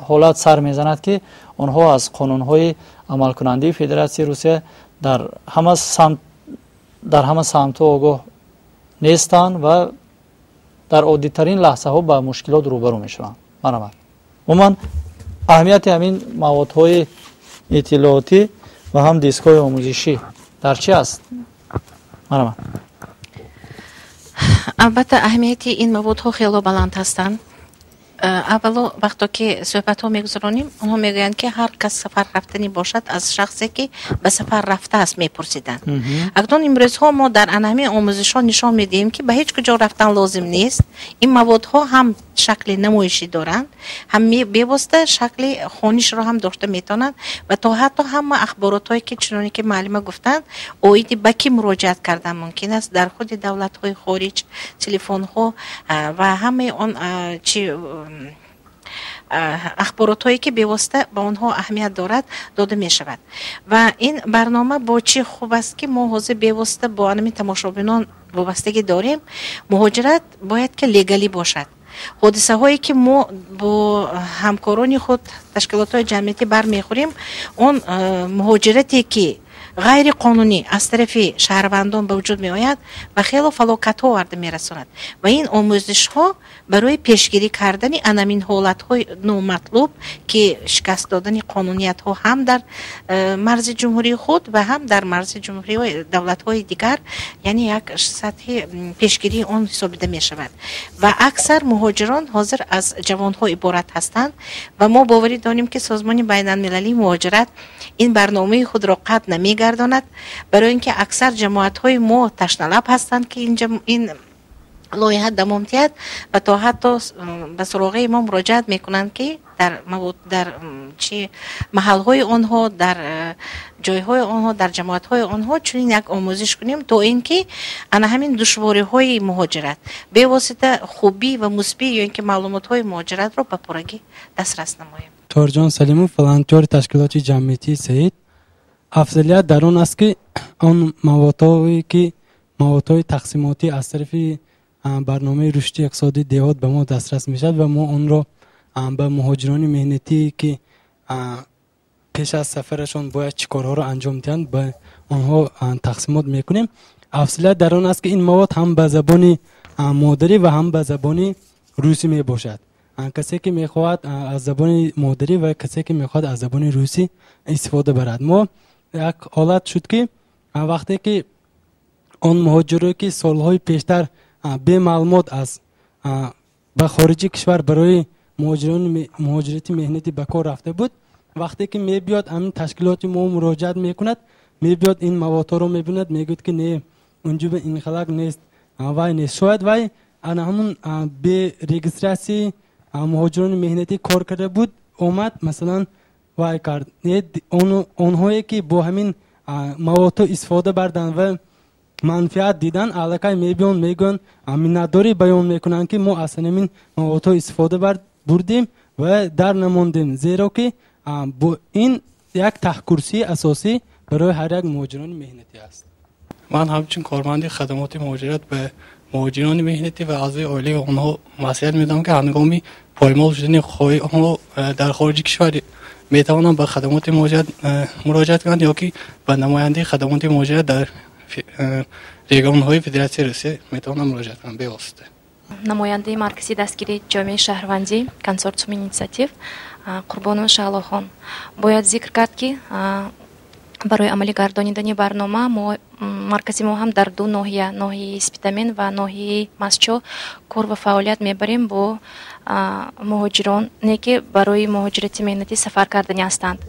ҳолат сар мезанад, ки онҳо аз қонунҳои амалкунандаи Федератсияи Русия дар ҳама самтҳо огоҳ нестанд ва дар оддитарин лаҳзаҳо ба мушкилот рӯбарӯ мешаванд. Марҳамат, умуман аҳамияти ҳамин маводҳои иттилоотӣ ва ҳам дискҳои омӯзишӣ дар чӣ аст? Марҳамат. Албатта, аҳамияти ин маводҳо хело баланд ҳастанд. Аввало, вақто ки суҳбатҳо мегузаронем, онҳо мегӯянд, ки ҳар кас сафар рафтанӣ бошад, аз шахсе ки ба сафар рафтааст мепурсиданд. Акнун имрӯзҳо мо дар ана ҳамин омӯзишҳо нишон медиҳем, ки ба ҳеҷ куҷо рафтан лозим нест. Ин маводҳо ҳам шакли намоишӣ доранд, ҳам бевосита шакли хонишро ҳам дошта метавонанд ва то ҳатто ҳама ахборотҳое, ки чуноне ки муаллима гуфтанд, оиди ба кӣ муроҷиат кардан мумкин аст дар худи давлатҳои хориҷ, телефонҳо ва ҳамаи он чи ахборотҳое, ки бевосита ба онҳо аҳамият дорад, дода мешавад. Ва ин барнома бо чӣ хуб аст, ки мо ҳозир бевосита бо анами тамошобинон вобастагӣ дорем. Муҳоҷират бояд ки легалӣ бошад. Ҳодисаҳое, ки мо бо ҳамкорони худ, ташкилотҳои ҷамъиятӣ бармехӯрем, он муҳоҷирате, ки ғайриқонунӣ аз тарафи шаҳрвандон ба вуҷуд меояд ва хело фалокатҳо оварда мерасонад. Ва ин омӯзишҳо барои пешгирӣ кардани анамин ҳолатҳои номатлуб, ки шикаст додани қонуниятҳо ҳам дар марзи ҷумҳурии худ ва ҳам дар марзи ҷумҳуриҳои давлатҳои дигар, яъне як сатҳи пешгирии он ҳисобида мешавад. Ва аксар муҳоҷирон ҳозир аз ҷавонҳо иборат ҳастанд ва мо боварӣ дорем, ки Созмони байналмилалии муҳоҷират ин барномаи худро қатъ намегардонад, барои ин ки аксар ҷамоатҳои мо ташналаб ҳастанд, ки ин лоиҳа давом диҳад ва то ҳатто ба суроғаи мо муроҷиат мекунанд, ки дар чи маҳалҳои онҳо, дар ҷойҳои онҳо, дар ҷамоатҳои онҳо чунин як омӯзиш кунем, то ин ки ана ҳамин душвориҳои муҳоҷират, бевосита хубӣ ва мусбӣ ё ин ки маълумотҳои муҳоҷиратро ба пуррагӣ дастрас намоем. Торҷон Салимов, волонтёри ташкилоти ҷамъиятии Саид. Афзалият дар он аст, ки он маводҳое, ки маводҳои тақсимотӣ аз тарафи барномаи рушди иқтисодии деҳот ба мо дастрас мешавад ва мо онро ба муҳоҷирони меҳнатие, ки пеш аз сафарашон бояд чӣ корҳоро анҷом диҳанд, ба онҳо тақсимот мекунем. Афзалият дар он аст, ки ин мавод ҳам ба забони модарӣ ва ҳам ба забони русӣ мебошад. Касе, ки мехоҳад аз забони модарӣ ва касе, ки мехоҳад аз забони русӣ истифода барад. Мо як ҳолат шуд, ки вақте ки он муҳоҷире, ки солҳои пештар бемаълумот аз ба хориҷи кишвар барои муҳоҷирати меҳнатӣ ба кор рафта буд, вақте ки мебиёд, ҳамин ташкилоти мо муроҷиат мекунад, мебиёд, ин маводҳоро мебинад, мегӯяд, ки не, унҷуба ин халак нест, вай нест. Шояд вай ана ҳамун бе регистратсияи муҳоҷирони меҳнатӣ кор карда буд, омад, масалан, вай кард. Онҳое, ки бо ҳамин маводҳо истифода барданд ва манфиат дидан, аллакай мебиён, мегӯянд, миннатдорӣ баён мекунанд, ки мо аз ҳамин маводҳо истифода бурдем ва дар намондем, зеро ки бо ин як таҳкурсии асосӣ барои ҳар як муҳоҷирони меҳнатӣ аст. Ман ҳамчун корманди хадамоти муҳоҷират ба муҳоҷирони меҳнатӣ ва аъзои оилаи онҳо маслиҳат медиҳам, ки ҳангоми поймол шудани ҳуқуқҳои онҳо дар хориҷи кишвар метавонанд ба хадамоти муҳоҷират муроҷиат кунанд ё ки ба намояндаи хадамоти муҳоҷират дар регионҳои Федератсияи Русия метавонанд муроҷиат кунанд бевосита. Намояндаи маркази дастгирии ҷомеаи шаҳрвандӣ, консорсиуми инициатив, Қурбонова Шаҳлохон. Бояд зикр кард, ки барои амалӣ гардонидани барнома мо маркази мо ҳам дар ду ноҳия, ноҳияи Спитамен ва ноҳияи Мастчо, кор ва фаъолият мебарем бо муҳоҷироне, ки барои муҳоҷирати меҳнатӣ сафар карданӣ ҳастанд.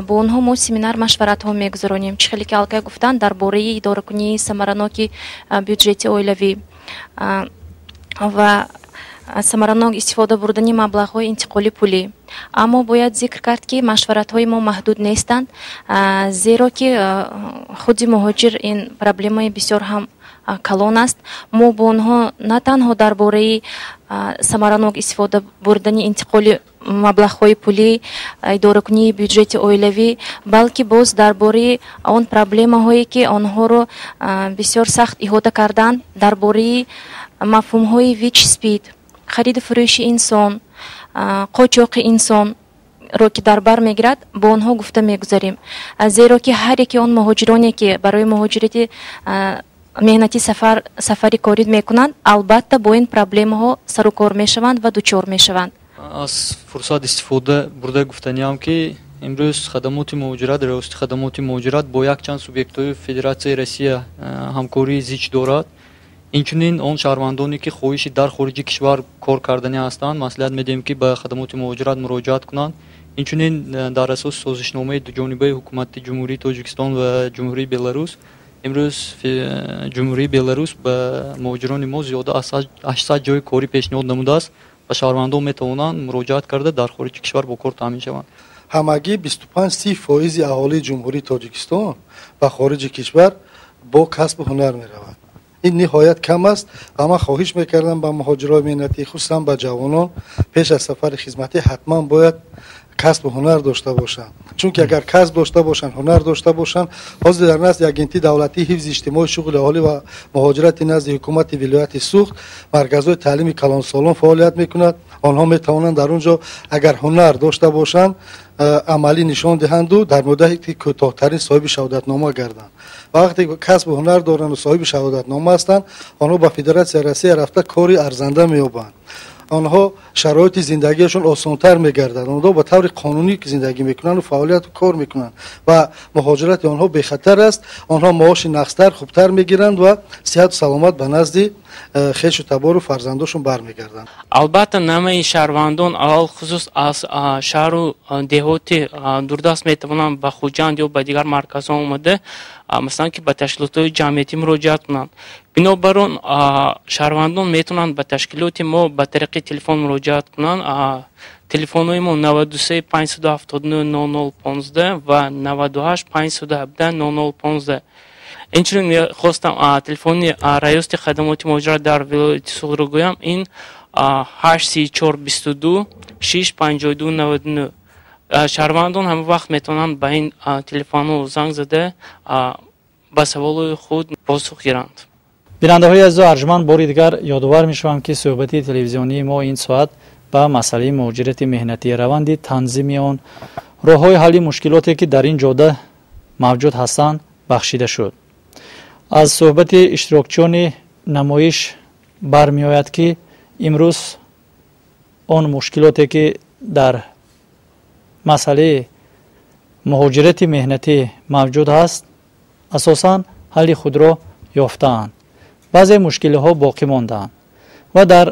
Бо онҳо мо семинар, машваратҳо мегузаронем, чӣ хеле ки аллакай гуфтанд, дар бораи идоракунии самараноки бюҷети оилавӣ ва самаранок истифода бурдани маблағҳои интиқоли пулӣ. Аммо бояд зикр кард, ки машваратҳои мо маҳдуд нестанд, зеро ки худи муҳоҷир ин проблемаи бисёр ҳам калон аст. Мо бо онҳо на танҳо дар бораи самаранок истифода бурдани интиқоли маблағҳои пулӣ, идоракунии бюҷети оилавӣ, балки боз дар бораи он проблемаҳое, ки онҳоро бисёр сахт иҳота карданд, дар бораи мафҳумҳои ВИЧ, СПИД, хариду фурӯши инсон, қочоқи инсонро, ки дар бар мегирад, бо онҳо гуфта мегузарем. Зеро ки ҳар яке он муҳоҷироне, ки барои муҳоҷирати меҳнатӣ сафари корӣ мекунанд, албатта бо ин проблемаҳо сарукор мешаванд ва дучор мешаванд. Аз фурсат истифода бурда гуфтаниам, ки имрӯз хадамоти муҳоҷират, Раёсати хадамоти муҳоҷират бо якчанд субъектҳои Федератсияи Россия ҳамкории зич дорад. Инчунин он шаҳрвандоне, ки хоҳиши дар хориҷи кишвар кор карданӣ ҳастанд, маслиҳат медиҳем, ки ба хадамоти муҳоҷират муроҷиат кунанд. Инчунин дар асоси созишномаи дуҷонибаи ҳукумати Ҷумҳурии Тоҷикистон ва Ҷумҳурии Беларус, имрӯз Ҷумҳурии Беларус ба муҳоҷирони мо зиёда аз 800 ҷойи корӣ пешниҳод намудааст ва шаҳрвандон метавонанд муроҷиат карда дар хориҷи кишвар бо кор таъмин шаванд. Ҳамагӣ 25-30% аҳолии Ҷумҳурии Тоҷикистон ба хориҷи кишвар бо касбу ҳунар меравад. Ин ниҳоят кам аст ва ман хоҳиш мекардам ба муҳоҷирони меҳнатӣ, хусусан ба ҷавонон, пеш аз сафари хизматӣ ҳатман бояд касбу ҳунар дошта бошанд. Чунки агар касб дошта бошанд, ҳунар дошта бошанд, ҳозир дар назди Агентии давлатии ҳифзи иҷтимоии шуғли аҳолӣ ва муҳоҷирати назди ҳукумати вилояти Суғд марказҳои таълими калонсолон фаъолият мекунад. Онҳо метавонанд дар он ҷо агар ҳунар дошта бошанд, амалӣ нишон диҳанду дар муддати кӯтоҳтарин соҳиби шаҳодатнома гарданд. Ва вақте касбу ҳунар доранд ва соҳиби шаҳодатнома ҳастанд, онҳо ба Федератсияи Россия рафта кори арзанда меёбанд. Онҳо шароити зиндагиашон осонтар мегардад. Онҳо ба таври қонунӣ зиндагӣ мекунанд ва фаъолияту кор мекунанд ва муҳоҷирати онҳо бехатар аст. Онҳо маоши нақстар, хубтар мегиранд ва сиҳату саломат ба назди хешу табору фарзандошон бармегарданд. Албатта, намаи шаҳрвандон, алалхусус аз шаҳру деҳоти дурдаст, метавонанд ба Хуҷанд ё ба дигар марказҳо омада, масалан, ки ба ташкилотҳои ҷамъиятӣ муроҷиат кунанд. Бинобар он шаҳрвандон метавонанд ба ташкилоти мо ба тариқи телефон муроҷиат кунанд. Телефонҳои мо 93 579 00 15 ва 98 517 00 15. Инчунин мехостам телефони Раёсати хадамоти муҳоҷират дар вилояти Суғдро гӯям. Ин 8 34 22 6 52 99. Шаҳрвандон ҳама вақт метавонанд ба ин телефонҳо занг зада ба саволҳои худ посух гиранд. Бинандаҳои азизу арҷманд, бори дигар ёдовар мешавам, ки суҳбати телевизионии мо ин соат ба масъалаи муҳоҷирати меҳнатӣ, раванди танзими он, роҳҳои ҳалли мушкилоте, ки дар ин ҷода мавҷуд ҳастанд, бахшида шуд. Аз суҳбати иштирокчиёни намоиш бармеояд, ки имрӯз он мушкилоте, ки дар масъалаи муҳоҷирати меҳнатӣ мавҷуд ҳаст, асосан ҳалли худро ёфтаанд. Баъзе мушкилиҳо боқӣ мондаанд ва дар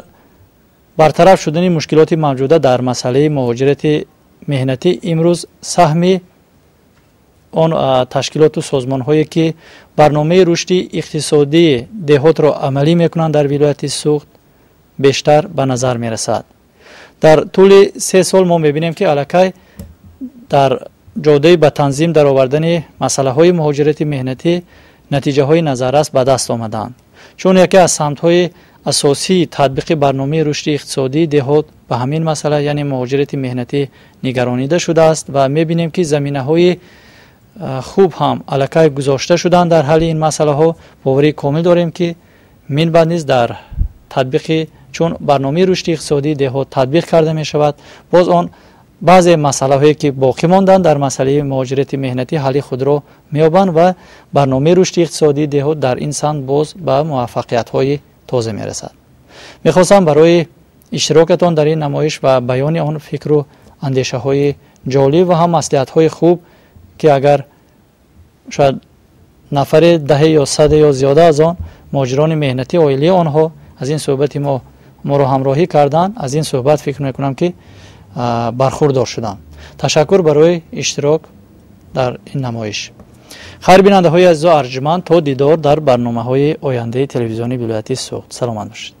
бартараф шудани мушкилоти мавҷуда дар масъалаи муҳоҷирати меҳнатӣ имрӯз саҳми он ташкилоту созмонҳое, ки барномаи рушди иқтисодии деҳотро амалӣ мекунанд дар вилояти Суғд, бештар ба назар мерасад. Дар тӯли 3 сол мо мебинем, ки аллакай дар ҷодаи ба танзим даровардани масъалаҳои муҳоҷирати меҳнатӣ натиҷаҳои назаррас ба даст омаданд. Чун яке аз самтҳои асосии татбиқи барномаи рушди иқтисодии деҳот ба ҳамин масъала, яъне муҳоҷирати меҳнатӣ, нигаронида шудааст ва мебинем, ки заминаҳои хуб ҳам аллакай гузошта шуданд дар ҳалли ин масъалаҳо. Боварии комил дорем, ки минбаъд низ дар татбиқи чун барномаи рушди иқтисодии деҳот татбиқ карда мешавад, боз он баъзе масъалаҳое, ки боқӣ монданд дар масъалаи муҳоҷирати меҳнатӣ, ҳалли худро меёбанд ва барномаи рушди иқтисодии деҳот дар ин самт боз ба муваффақиятҳои тоза мерасад. Мехостам барои иштирокатон дар ин намоиш ва баёни он фикру андешаҳои ҷолиб ва ҳам маслиҳатҳои хуб, ки агар шояд нафаре даҳе ё саде ё зиёда аз он муҳоҷирони меҳнатӣ, оилаи онҳо аз ин суҳбати мо моро ҳамроҳӣ карданд, аз ин суҳбат фикр мекунам, ки бархурдор шудам. Ташаккур барои иштирок дар ин намоиш. Хайр, бинандаҳои азизу арҷманд, то дидор дар барномаҳои ояндаи телевизиони вилояти Суғд. Саломат бошед.